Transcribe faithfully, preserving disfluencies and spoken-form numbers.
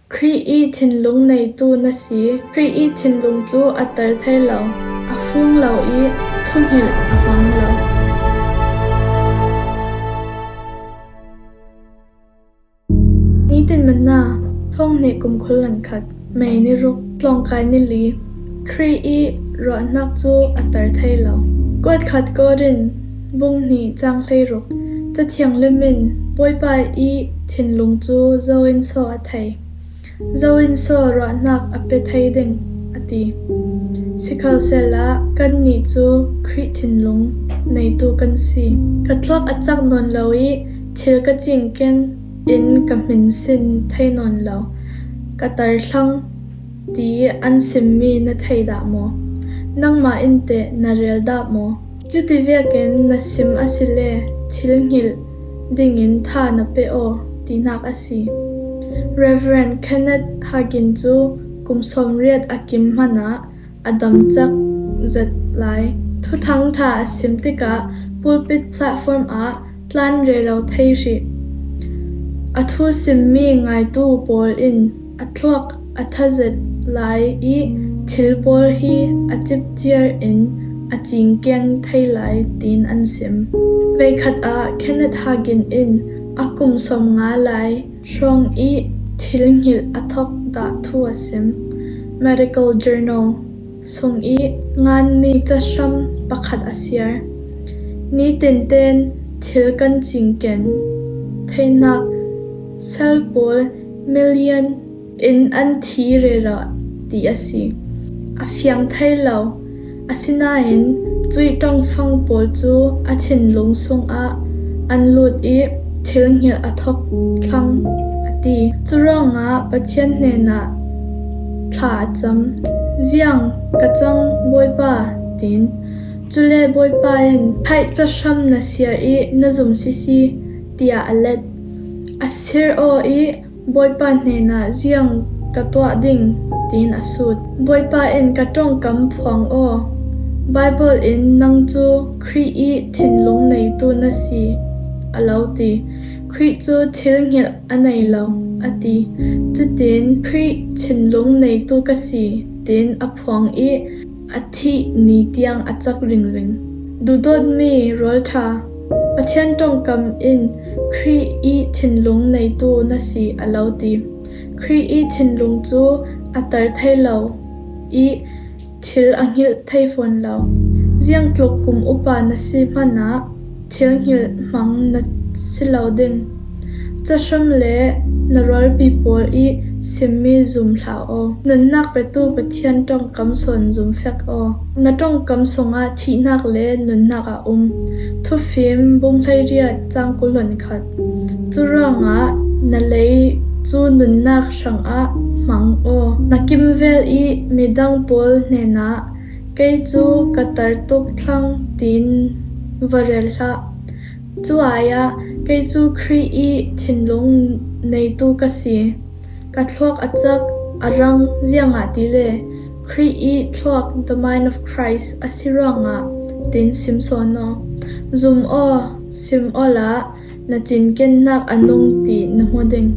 Khrih i thinlung neitu na si. Khrih i thinlung cu a tar thei lo, a fung lo i thuhngilh a hmang lo. Nitin Manna, thong hnih kum kul le khat, May ni ruk, tlawngkai ni li. Khrih i ruahnak cu a tar thei lo. Kuat khat Korin bung hnih cang hleiruk. Cathiang lim in Bawipa i thinlung cu zo in saw a thei. Zo in saw ruahnak a pe thei ding a ti. Sikhalsehla kannih cu Khrih thinlung neitu kan si. Ka thluak a cak nawn lo i thil ka cingken in ka hmin sin thei nawn lo. Ka tar thlang ti an simmi na thei dah maw? Nangmah in teh na rel dah maw? Cuti vekin na sim asile thil hngilh dingin tha na pe aw, tinak a si. Reverend Kenneth Hagin cu kum sawmriat a kim hmanah a dam cak zet lai. Thuthang ṭha a sim tikah pulpit platform ah tlan rero thei hrih. A thu simmi ngaitu pawl in a thluak a ṭha zet lai i thil pawl hi a cipciar in a cingkeng thei lai, tiin an sim. Veikhat ah Kenneth Hagin in a kum sawmnga lai hrawng i thil hngilh a thok dah thu a sim. Medical Journal sung i nganmi cahram pakhat a siar. Nitin ten thil kan cingken theinak sal pawl million in an thi rero ti a si. A fiang thei lo, asinain cuih ṭongfang pawl cu a thinlung sungah an lut i thil hngilh a thok thlang a ti. Curuangah Pathian hnenah thla a cam. Ziang ka cang, Bawipa, tiin. Cule Bawipa in, "Thaih cahram na siar i na zum sisi," tiah a let. A sir aw i Bawipa hnenah, "Ziang ka tuah ding?" tiin a sut. Bawipa in, "Ka ṭongkam phuang aw. Baibal in nang cu Khrih i thinlung neitu na si a lo ti. Khrih cu thil hngilh a nei lo a ti. Cutin Khrih thinlung neitu ka si," tiin a phuang i a thih ni tiang a cak ringring. Duhdawtmi rualṭha, Pathian ṭongkam in Khrih i thinlung neitu na si a lo ti. Khrih i thinlung cu a tar thei lo i thil a hngilh thei fawn lo. Ziangtluk kum upa na si hmanah thil hngilh hmang na si lo ding. Cahram le na rualpi pawl i simmi zum hlah aw. Nunnak petu Pathian ṭongkam sawn zum fek aw. Na ṭongkam sungah thihnak le nunnak a um. Thufim bung hleiriat cang kul le khat. Curuangah na lei cu nunnak hrangah hmang aw. Na kimvel i midang pawl hnenah, "Kei cu ka tar tuk thlang," tiin va rel hlah. Cu ai ah, "Kei cu Khrih i thinlung neitu ka si. Ka thluak a cak, a rang, ziangahtile Khrih i thluak, the mind of Christ, a si ruangah," tiin sim sawn aw. Zum aw, sim awla na cinkennak a nung ti na hmu ding.